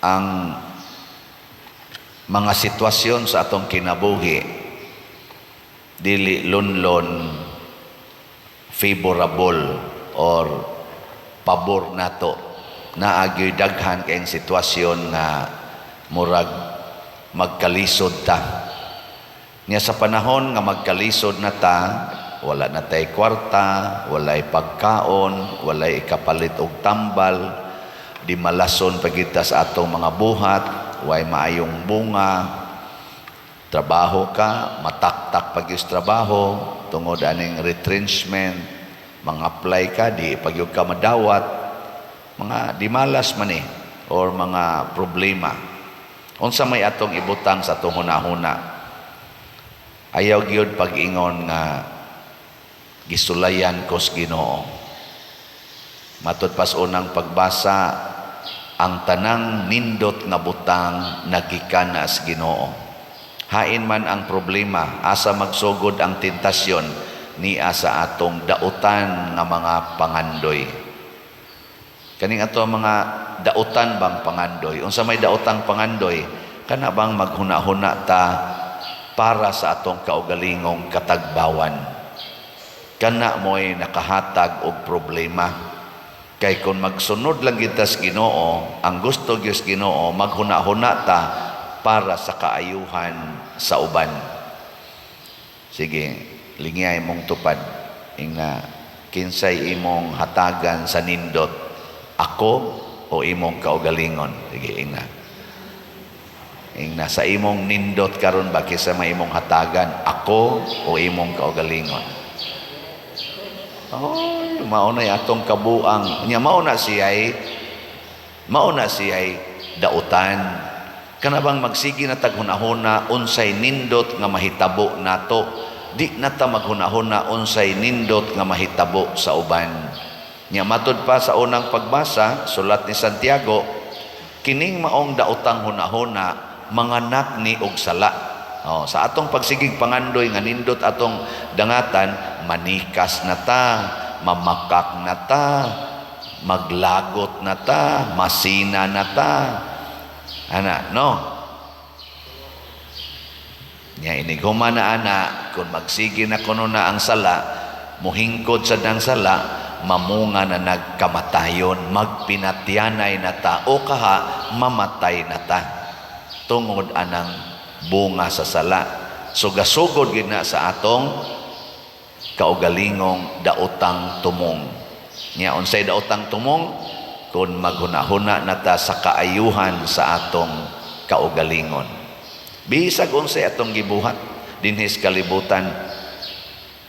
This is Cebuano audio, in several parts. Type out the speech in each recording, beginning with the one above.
Ang mga sitwasyon sa atong kinabuhi dili lunlon favorable or pabor nato. Naa gyoy daghan kayong sitwasyon nga murag magkalisod ta. Nya sa panahon nga magkalisod na ta, wala na tay kwarta, walay pagkaon, walay ikapalit og tambal, di malason pa kita sa atong mga buhat, way maayong bunga, trabaho ka, mataktak pag sa trabaho, tungod aning retrenchment, mga apply ka, di pagyud ka madawat, mga di malas man eh, or mga problema. Unsa may atong ibutang sa atong hunahuna? Ayaw gyud pag-ingon nga gisulayan ko sa Ginoo. Matud pas unang pagbasa, ang tanang nindot nga butang nagikan na sa Ginoo. Hain man ang problema, asa magsugod ang tentasyon, nia sa atong dautan nga mga pangandoy. Kaning ato mga dautan bang pangandoy? Unsa may daotang pangandoy? Kana bang maghuna-huna ta para sa atong kaugalingong katagbawan? Kana mo'y nakahatag og problema. Kay kung magsunod lang kita sa Ginoo, ang gusto gyud sa Ginoo, maghuna-huna ta para sa kaayuhan sa uban. Sige, lingiyay mong tupad. Ingna, kinsay imong hatagan sa nindot, ako o imong kaugalingon? Sige, ingna. Ingna, sa imong nindot karon ba, kinsa may imong hatagan, ako o imong kaugalingon? Oh, mao na atong kabuang. Nya mao na siya'y dautan. Kana bang magsige na tag hunahuna unsay nindot nga mahitabo nato, di na ta maghunahuna unsay nindot nga mahitabo sa uban. Nya matud pa sa unang pagbasa, sulat ni Santiago, kining maong daotang hunahuna manganak ni og sala. Oh, sa atong pagsigig pangandoy nga nindot atong dangatan, manikas na ta, mamakak na ta, maglagot na ta, masina na ta. Ana, no? Nya inig human na ana, kung magsige na kuno na ang sala, muhingkod sa dang sala, mamunga na nagkamatayon, magpinatyanay na ta, o kaha, mamatay na ta. Tungod anang bunga sa sala. So gasugod gid na sa atong kaugalingong daotang tumong. Nya unsay daotang tumong? Kung maghunahuna na ta sa kaayuhan sa atong kaugalingon. Bisag unsay atong gibuhat dinhi sa kalibutan,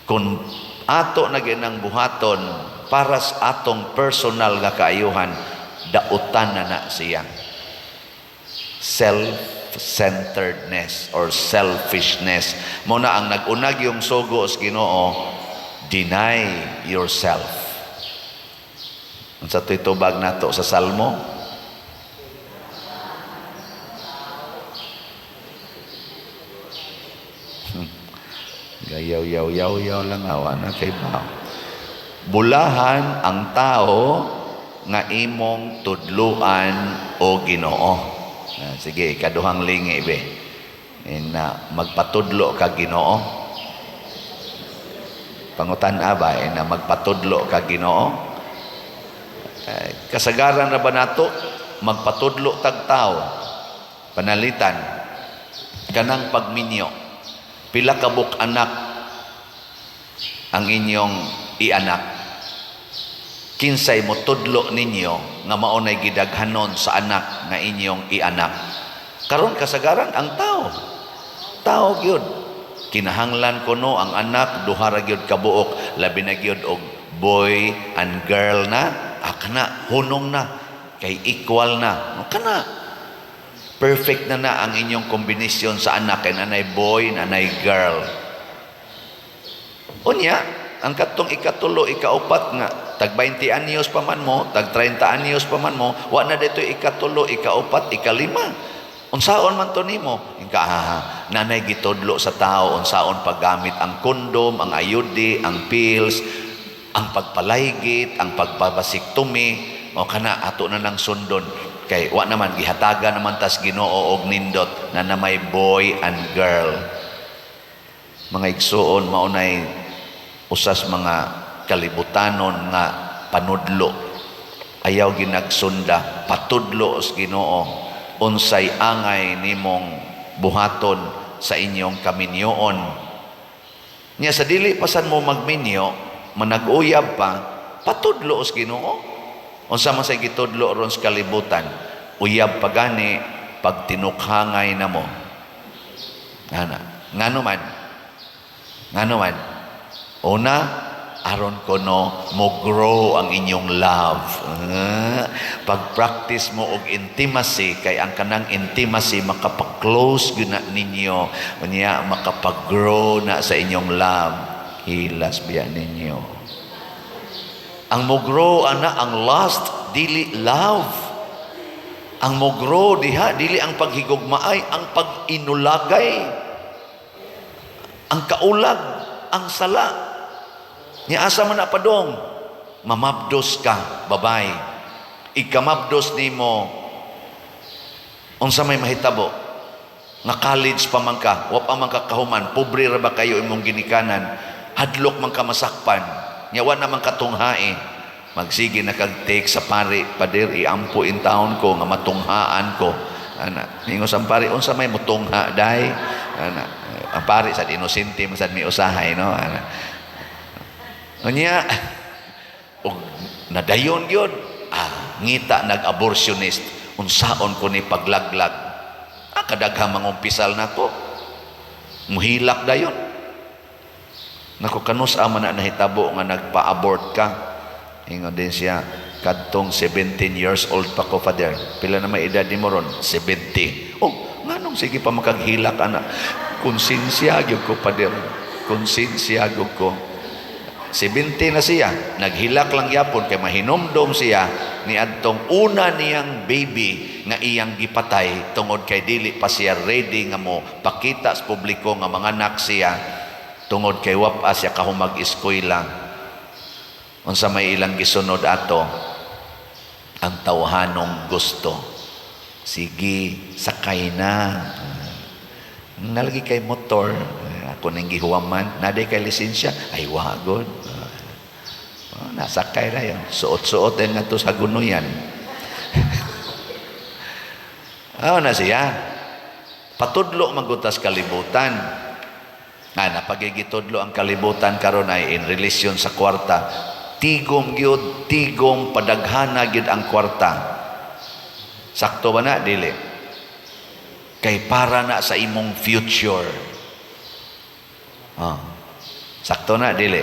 kung ato na ginang buhaton para sa atong personal nga kaayuhan, dautan na na siya. Self-centeredness or selfishness. Mao na ang nag-unag yung sugo sa Ginoo, deny yourself. Unsa to'y tubag nato sa Salmo? Gayaw yaw yaw yaw lang, awa na kay ba. Bulahan ang tao nga imong tudluan, o Ginoo. Ah, sige, kaduhang lingi be. Na magpatudlo ka, Ginoo. Pangutan ba na magpatudlo ka, Ginoo? Eh, kasagaran ra ba nato magpatudlo tag tao? Panalitan kanang pagminyo. Pila ka buok anak ang inyong ianak? Kinsay mo tudlo ninyo nga mao nay gidaghanon sa anak nga inyong ianak? Karon kasagaran ang tao. Tao gyud. Kinahanglan kuno ang anak duha ra gyud ka buok, labi na gyud og boy and girl na, ah, kana hunong na kay equal na. No, kana perfect na na ang inyong kombinasyon sa anak kay nanay boy, nanay girl. Unya, ang katong ikatulo, ikaupat nga tag 20 anyos pa man mo, tag 30 anyos pa man mo, wa na dito ikatulo, ikaupat, ikalima. Unsaon man to nimo? Inka, ah, nanay gitudlo sa tao unsaon paggamit ang kondom, ang IUD, ang pills, ang pagpalaygit, ang pagpabasiktomy, o kana ato na nang sundon. Kay wa naman gihatagan naman tas Ginoo og nindot na may boy and girl. Mga igsuon, maunay usas mga kalibutanon nga panudlo. Ayaw ginagsunda, patudlo os Ginoo unsay angay nimong buhaton sa inyong kaminyoon. Nya sa dili pasan mo magminyo, manag-uyab pa, patudlo os Ginoo. Unsa man say gitudlo ron sa kalibutan? Uyab pa gani pag tinukhangay na mo. Ana, ngano man? Ngano man? Una, aron kono mo grow ang inyong love. Ah, pag-practice mo og intimacy, kay ang kanang intimacy makapa-close gyud na ninyo, unya makapag-grow na sa inyong love. Hilas biya ninyo. Ang mo grow ana ang lust, dili love. Ang mo grow diha dili ang paghigugmaay, ang pag-inulagay. Ang kaulag, ang sala. Nya asa man na padong? Mamabdos ka, babay. Ikamabdos nimo, unsa may mahitabo? Nga college pa man ka, wa pa man ka kahuman, pobre ra ba kayo imong ginikanan, hadlok man ka masakpan, nya wa naman katunghae. Magsige na kag take sa pari, "Pader, iampo in taon ko nga matunghaan ko." Ana, ningon sa pari, "Unsa may mutungha, day?" Ana, ang pari sad inosente man sad mi usahay, no? Ana. Unya, og nadayon gyud, ah, ngita nag-abortionist, "Unsaon ko ni paglaglag? Ah, kadaghang mangumpisal nako." Muhilak dayon. "Nako, kanus man na nahitabo nga nagpa-abort ka?" Ingon din siya, "Kadtong 17 years old pa ko, Father." "Pila na may edad nimo ron?" "70." "Oh, nganong sige pa makaghilak ana?" "Konsensya gyud ko, Father. Konsensya gyud ko." 70 na siya. Naghilak lang yapon kay mahinumdom siya ni adtong una niyang baby nga iyang gipatay tungod kay dili pa siya ready nga mo pakita sa publiko nga manganak siya tungod kay wa pa siya kahumag eskwela. Unsa may ilang gisunod ato? Ang tawhanong gusto. Sige, sakay na. Nalagi kay motor, ako ning gihuwaman, naday kay lisensya, ay wa gud. Oh, nasakay na yun. Suot-suot din nga to sa gunuyan. Oh, na siya. Patudlo magutas kalibutan. Nga na pagigitudlo ang kalibutan karon ay in relation sa kwarta. Tigom gyud, tigom padaghana gyud ang kwarta. Sakto ba na? Dili. Kay para na sa imong future. Oh. Sakto na, dili.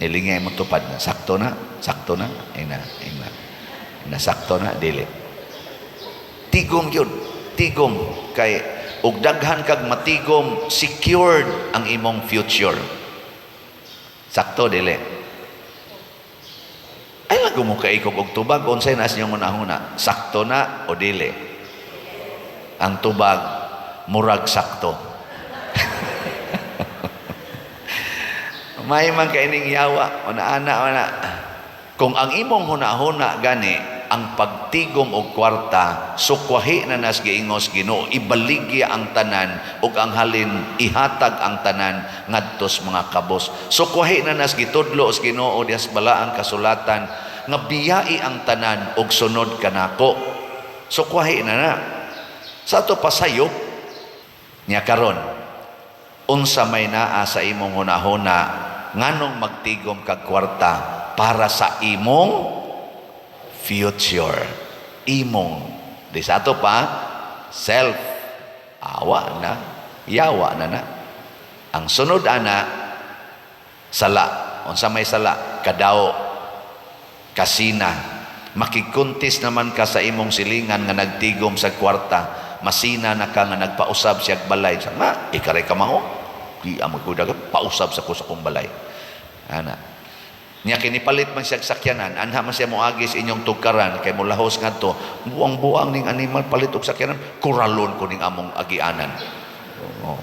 Nilingay mo tupad na. Sakto na, sakto na, ina, ina. Ina, sakto na, dili. Tigom yun, tigom. Kay, og daghan kag matigom, secured ang imong future. Sakto, dili. Ay, lago mo kaikog og tubag, unsay na inyong hunahuna? Sakto na o dili? Ang tubag, murag sakto. May man kaining yawa, una ana, una. Kung ang imong hunahuna gani, ang pagtigom og kwarta, sukwahi na nas giingos Ginoo, ibaligya ang tanan ug ang halin ihatag ang tanan ngadtos mga kabos. Sukwahi na nas gitudlo sa Ginoo dias balaang kasulatan nga biyai ang tanan ug sunod kanako. Sukwahi na na. Sa ato pasayop niya karon, unsa may naa sa imong hunahuna nganong magtigom kag kwarta? Para sa imong future, imong di sa ato pa self, awa na, yawa na na. Ang sunod ana, sala. Unsa may sala? Kadao, kasina. Makikuntis naman ka sa imong silingan nga nagtigom sa kwarta, masina na ka nga nagpausab siya balay sa nga ikaray ka mao di amo ko dagat pausab sa ko sa kong balay ana. Nya kinipalit man siya sakyanan, anha man siya moagi sa inyong tugkaran kay molahos ngadto, "Buang-buang ning animal, palit og sakyanan, kuralon ko ning among agianan." Oh.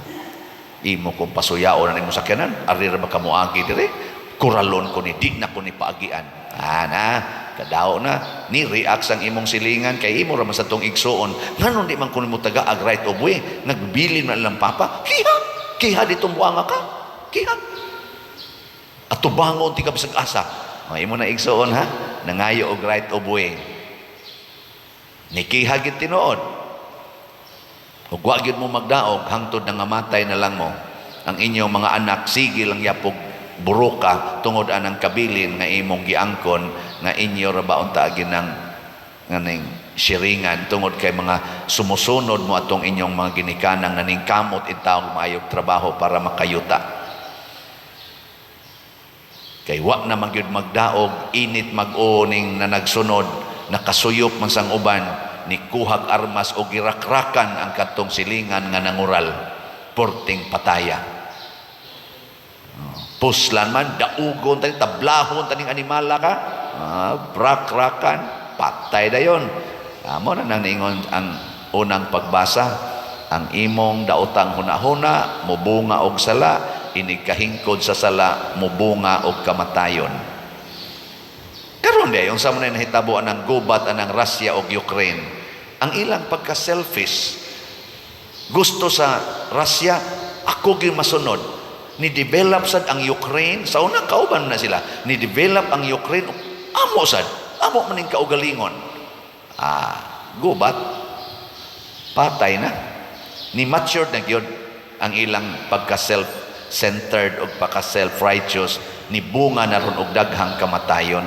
"Imo kong pasuyaon ang imong sakyanan, ari ra ba ka moagi dire? Kuralon ko ni, di na ko ni paagian." Ana. Kadao na ni react ang imong silingan kay imo ra man sa tong igsuon. Nganong di man kuno mo taga-ag right of way? Nagbilin man lang papa. Kiha, kiha ditong buanga ka. Kiha. Atubangon ti ka bisag asa. Mga imo na igsuon ha, nangayo og right of way. Ni kiha gid tinuod. Ug wa gyud mo magdaog hangtod nangamatay na lang mo. Ang inyong mga anak sige lang yapog buruka tungod anang kabilin nga imong giangkon nga inyo ra ba unta ginang nganing siringan tungod kay mga sumusunod mo atong inyong mga ginikanang naningkamot intawong maayog trabaho para makayuta. Kay wa na man gyud magdaog, init mag-uning na nagsunod, nakasuyop man sang uban, ni kuhag armas o girakrakan ang katong silingan nga nangural, porting pataya. Puslan man, daugon tani, tablahon taning animala ka, brakrakan, patay dayon. Amo na nang niingon ang unang pagbasa, ang imong daotang hunahuna, mubunga og sala, inig kahingkod sa sala, mubunga og kamatayon. Karon di, unsa man na nahitabo anang gubat anang Russia og Ukraine, ang ilang pagka-selfish, gusto sa Russia, ako gyud masunod. Ni-develop sad ang Ukraine, sa una kauban na sila, ni-develop ang Ukraine, amo sad, amo maning kaugalingon. Gubat, patay na. Ni matured na gyud ang ilang pagka-self-centered o pagka-self-righteous, ni bunga na ron og daghang kamatayon.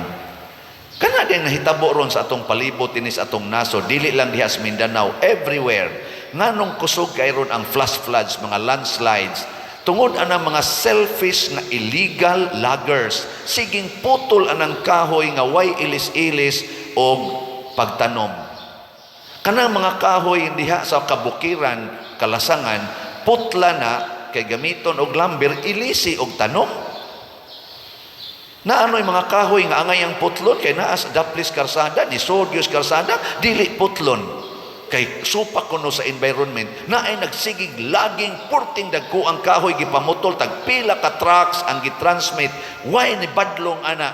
Kana din nahitabo ron sa atong palibot dinhi sa atong nasod, dili lang diha sa Mindanao, everywhere. Nganong kusog kay ron ang flash floods, mga landslides, tungod anang mga selfish nga illegal loggers, siging putol anang kahoy nga way ilis-ilis og pagtanom. Kanang mga kahoy diha sa kabukiran, kalasangan, putla na kay gamiton og lumber, ilisi og tanom. Naanoy mga kahoy nga angay ang putlon kay naa sa daplis karsada, ni Sodyos karsada, dili putlon. Kay supak kuno sa environment, na ay nagsigig laging purting dagko ang kahoy gipamutol, tag pila ka trucks ang gitransmit, way ni badlong ana.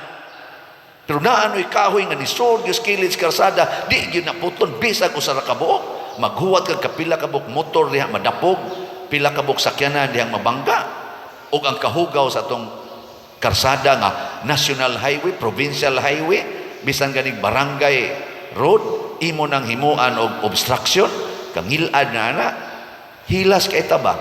Pero naanoy kahoy nga ni Sodyos kilid karsada, di gyud naputlon bisag usa ra ka buok. Maghuwat kag kapila ka buok motor diha madapog, pila ka buok sakyanan dihang mabangga. Ug ang kahugaw sa atong karsada nga national highway, provincial highway, bisan ganig barangay road, imo nang himuan og obstruction, kangilad na ana, hilas kay taba.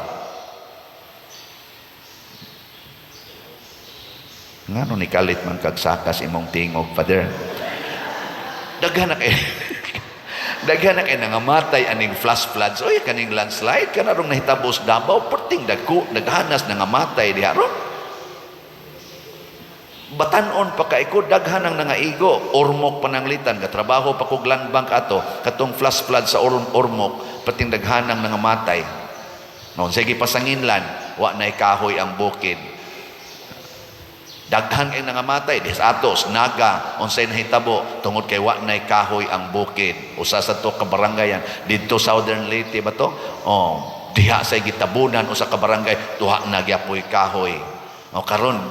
Ngano ni kalit man kag sakas imong tingog, Father? Daghan na kay daghan na kay nangamatay aning flash floods, oy kaning landslide kanarong nahitabo sa Davao, perting dagko naghanas nangamatay diha ron. Batanon pa kay ko daghan ang nangaigo, Ormoc pananglitan katrabaho pa kog land bank ato katong flash flood sa Ormoc, perting daghan ang nangamatay. Noon sige pasanginlan, wa nay kahoy ang bukid. Daghan kay nangamatay des atos Naga, unsay nahitabo tungod kay wa nay kahoy ang bukid. Usa sa to ka barangayan didto Southern Leyte ba to? Oh, diha sa gitabunan usa ka barangay, tuha na gyapoy kahoy. O karon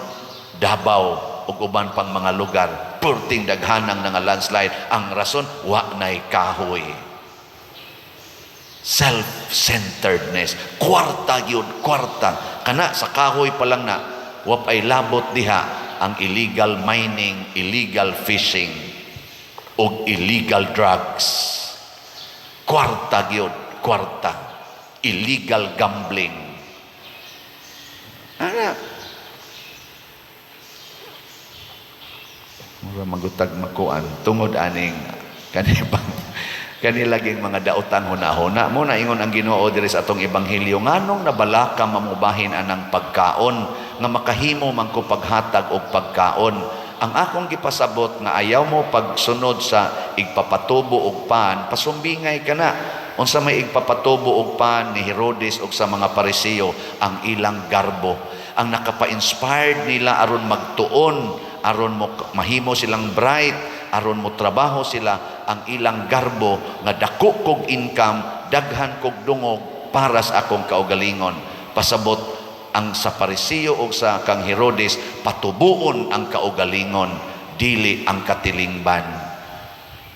Davao ug uban pang mga lugar, perting daghanang nga landslide. Ang rason, wa nay kahoy. Self-centeredness, kwarta gyud, kwarta. Kana sa kahoy pa lang na, wa pay labot diha ang illegal mining, illegal fishing ug illegal drugs. Kwarta gyud, kwarta. Illegal gambling. Ana, mura magutag makuan tungod aning kanibang kanilaging mga daotang hunahuna mo na ingon ang Ginoo diri sa atong ebanghelyo, nganong nabalaka mamubahin anang pagkaon nga makahimo man ko paghatag og pagkaon. Ang akong gipasabot nga ayaw mo pagsunod sa igpapatubo og pan, pasumbingay ka na. Unsa may igpapatubo og pan ni Herodes og sa mga Pariseo? Ang ilang garbo. Ang nakapa-inspired nila aron magtuon, aron mo mahimo silang bright, aron mo trabaho sila, ang ilang garbo nga dako kog income, daghan kog dungog para sa akong kaugalingon. Pasabot ang sa Pariseo o sa kang Herodes, patubuon ang kaugalingon. dili ang katilingban.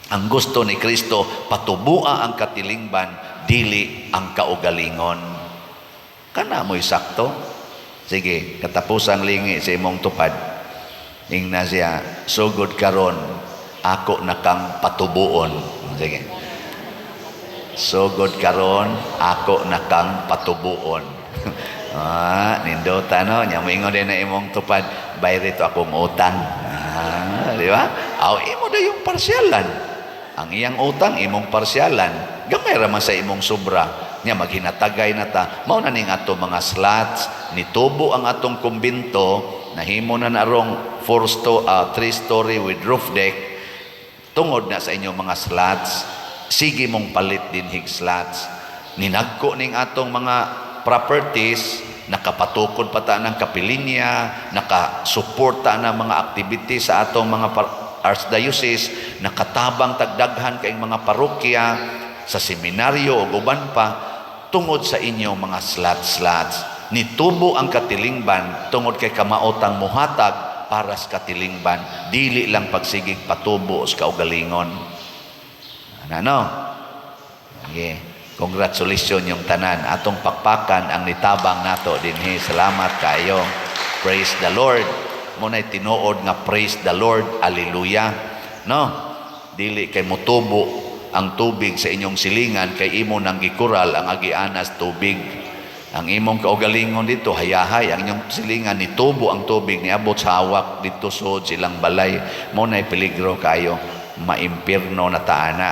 Ang gusto ni Kristo, patubua ang katilingban, dili ang kaugalingon. Kana mo'y sakto. Sige, katapusang lingi sa imong tupad. Ingna siya, "Sugod karon, ako na kang patubuon." Sige. "Sugod karon, ako na kang patubuon." Ah, nindota, no? Nya moingon din na imong tupad, "Bayri to akong utang." Ah, di ba? Aw, imo dayong parsyalan. Ang iyang utang, imong parsyalan. Gamay ra man sa imong sobra. Nya maghinatagay na ta. Mao na ning ato mga slots, nitubo ang atong kumbento, nahimo na narong four sto, three story with roof deck, tungod na sa inyong mga slots. Sige mong palit dinhig slots. Ninagko ning atong mga properties, nakapatukod pa ta ng kapilinya, nakasuporta ng mga activities sa atong mga archdiocese, nakatabang tagdaghan kay mga parokya, sa seminaryo o uban pa, tungod sa inyong mga slots-slots. Nitubo ang katilingban tungod kay kamaotang muhatag para sa katilingban, dili lang pagsigig patubo sa kaugalingon. Ano? Okay. Congratulations yung tanan. Atong pakpakan ang nitabang nato dinhi. Salamat kayo. Praise the Lord. Mao na'y tinuod nga praise the Lord. Hallelujah. No? Dili kay motubo ang tubig sa inyong silingan kay imo nang gikural ang agianas tubig. Ang imong kaugalingon dito, hayahay. Ang inyong silingan, nitubo ang tubig, niabot sa hawak, dito sud silang balay. Mao na'y peligro kayo. Maimpirno na taana.